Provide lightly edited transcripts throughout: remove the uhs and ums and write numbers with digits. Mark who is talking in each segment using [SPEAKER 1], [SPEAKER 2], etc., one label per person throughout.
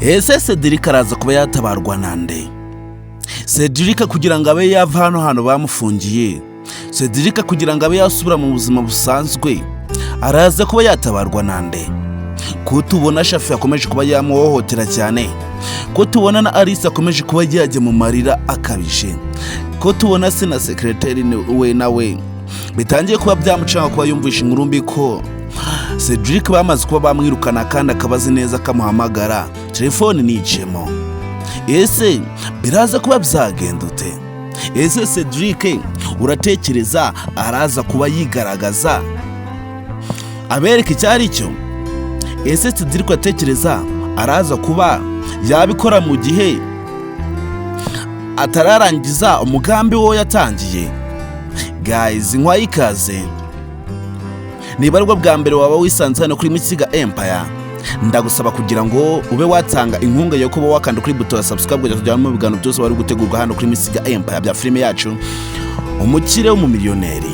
[SPEAKER 1] Ese Cedric araza kuba yatabarwa nande? Cedric kugira ngo abe yava hano hantu bamufungiye, Cedric kugira ngo abe yasubira mu buzima busanzwe, araza kuba yatabarwa nande? Ko tubona Shafi akomeje kuba yamuhohotera cyane, ko tubona na Alice akomeje kuba yajya mu marira akabije, ko tubona se na sekereteri we nawe bitangiye kuba byamucanga kuba yumvisha inkuru mbi ko Cedric bamaze kuba bamwirukana, kandi akaba azi neza ko amuhamagara telefone nicemo. Ese biraza kuba byagenda ute? Ese Cedric uratekereza araza kuba yigaragaza abereka icyo ari cyo? Ese Cedric uratekereza araza kuba yabikora mu gihe atararangiza umugambi wo yatangiye? Guys, nkwaye ikaze. Niba aribwo bwa mbere waba wisanze hano kuri Misiga Empire, ndagusaba kugira ngo ube watanga inkunga yo kuba wakanda kuri buto ya subscribe kugira tujyane mu biganiro byose wari gutegurwa hano kuri Misiga Empire bya filime yacu Umukire w'Umumiliyoneri.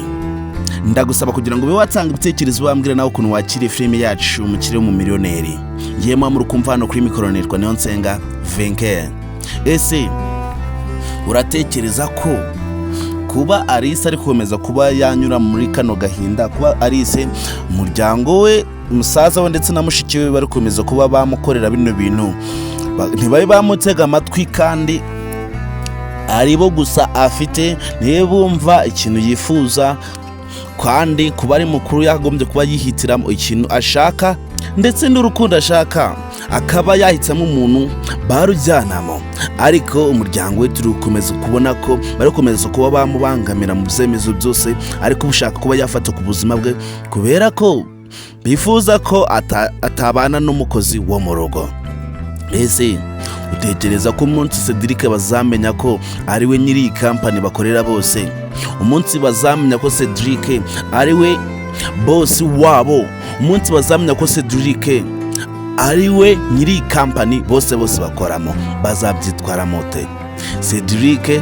[SPEAKER 1] Ndagusaba kugira ngo ube watanga ibitekerezo, wambwira nawe ukuntu wakiriye filime yacu Umukire w'Umumiliyoneri. Ngiye muba kumva hano kuri mikoro nitwa Niyonsenga Venke. Ese uratekereza ko kuba Alice ari gukomeza kuba yanyura muri kano gahinda, kuba Alice umuryango we, umusaza we ndetse na mushiki we bari gukomeza kuba bamukorera bino bintu, ntibabe bamutega amatwi, kandi ari bo gusa afite, niyo bumva ikintu yifuza, kandi kuba ari mukuru yagombye kuba yihitiramo ikintu ashaka ndetse n'urukundo ashaka, akaba yahitamo umuntu barujyanamo, ariko umuryango we turi gukomeza kubona ko bari gukomeza kuba bamubangamira mu byemezo byose ariko ushaka kuba yafata ku buzima bwe, kubera ko bifuza ko atabana n'umukozi wo mu rugo? Ese utekereza ko umunsi Cedric bazamenya ko ari we nyiri iyi kampani bakorera bose, umunsi bazamenya ko Cedric ari we boss wabo, umunsi bazamenya ko Cedric ari we nyiri iyi kampani bose bose bakoramo, bazabyitwaramo te? Cedric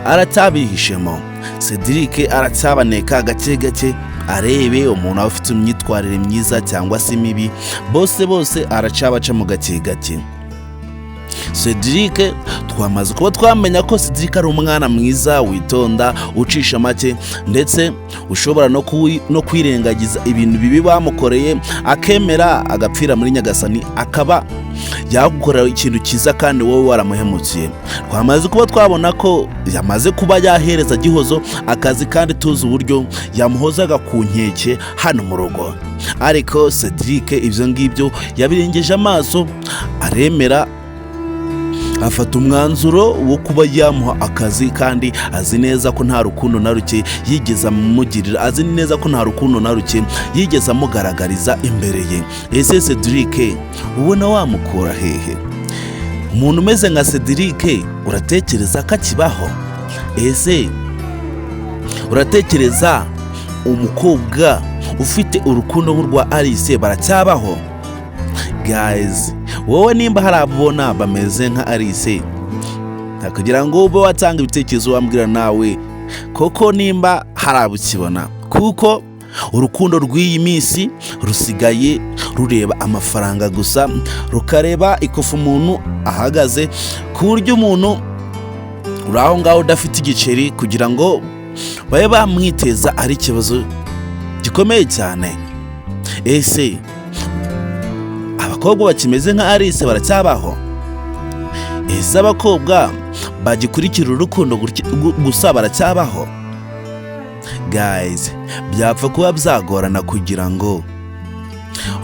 [SPEAKER 1] aracyabihishemo, Cedric aracyabaneka gake gake, arebe umuntu aba ufite imyitwarire myiza cyangwa se mibi, bose bose aracabacamo gake gake. Cedric twamaze kuba twamenya ko Cedric ari umwana mwiza, witonda, ucisha make, ndetse ushobora no kwirengagiza ibintu bibi bamukoreye, akemera agapfira muri Nyagasani, akaba yagukorera ikintu cyiza kandi wowe waramuhemukiye. Twamaze kuba twabona ko yamaze kuba yahereza Gihozo akazi, kandi tuzi uburyo yamuhozaga ku nkeke hano mu rugo, ariko Cedric ibyo ngibyo yabirengeje amaso, aremera afata umwanzuro wo kuba yamuha akazi, kandi azi neza ko nta rukundo na ruke yigeze amugirira, azi neza ko nta rukundo na ruke yigeze amugaragariza imbere ye. Ese Cedric ubona wamukura hehe? Umuntu umeze nka Cedric uratekereza ko akibaho? Ese uratekereza umukobwa ufite urukundo nk'urwa Alice baracyabaho? Guys, wowe nimba hari abubona bameze nka Alice, kugira ngo ube watanga ibitekerezo, wambwira nawe koko nimba hari abukibona, kuko urukundo rw'iyi minsi rusigaye rureba amafaranga gusa, rukareba ikofu umuntu ahagaze, ku buryo umuntu uri aho ngaho udafite igiceri kugira ngo babe bamwiteza ari ikibazo gikomeye cyane. Ese abakobwa bakimeze nka Alice baracyabaho? Ese abakobwa bagikurikira urukundo gusa baracyabaho? Guys, byapfa kuba byagorana kugira ngo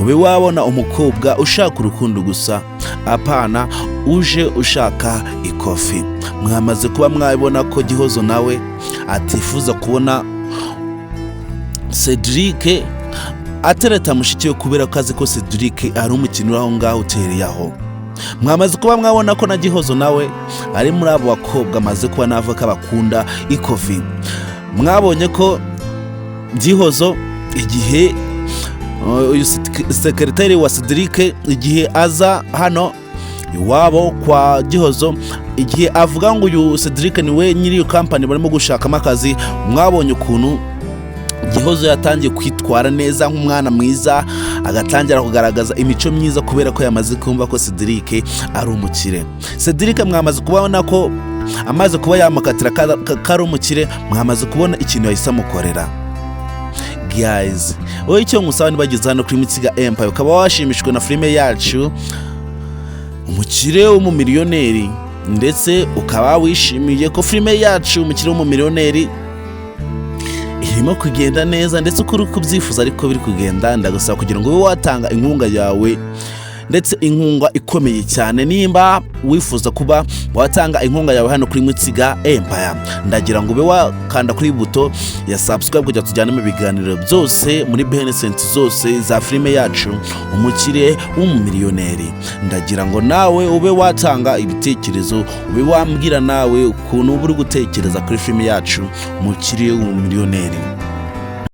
[SPEAKER 1] ube wabona umukobwa ushaka urukundo gusa, apana uje ushaka ikofi. Mwamaze kuba mwabibona ko Gihozo nawe atifuza kubona Cedric atereta mushiki we, kubera ko azi ko Cedric ari umukino uri aho ngaho utereye aho. Mwamaze kuba mwabona ko na Gihozo nawe ari muri abo bakobwa amaze kuba navuga ko bakunda ikofi. Mwabonye ko Gihozo igihe uyu sekereteri wa Cedric, igihe aza hano iwabo kwa Gihozo, igihe avuga ngo uyu Cedric niwe nyiri iyo kampani barimo gushakamo akazi, mwabonye ukuntu Gihozo yatangiye kwitwara neza nk'umwana mwiza, agatangira kugaragaza imico myiza kubera ko yamaze kumva ko Cedric ari umukire. Cedric mwamaze kubona ko amaze kuba yamukatira ko ari umukire, mwamaze kubona ikintu yahise amukorera. Guys, wowe icyo nkusaba, nibageze hano kuri Mitsiga Empire ukaba washimishijwe na filime yacu Umukire w'Umumiliyoneri, ndetse ukaba wishimiye ko filime yacu Umukire w'Umumiliyoneri irimo kugenda neza, ndetse uko uri kubyifuza ariko biri kugenda, ndagusaba kugira ngo ube watanga inkunga yawe, ndetse inkunga ikomeye cyane. Nimba wifuza kuba watanga inkunga yawe hano kuri Mutsiga Empire, ndagira ngo ube wakanda kuri buto ya subscribe kugira tujyane mu biganiro byose, muri behind zose za filime yacu Umukire w'Umumiliyoneri. Ndagira ngo nawe ube watanga ibitekerezo, ube wambwira nawe ukuntu uba uri gutekereza kuri filime yacu Umukire w'Umumiliyoneri.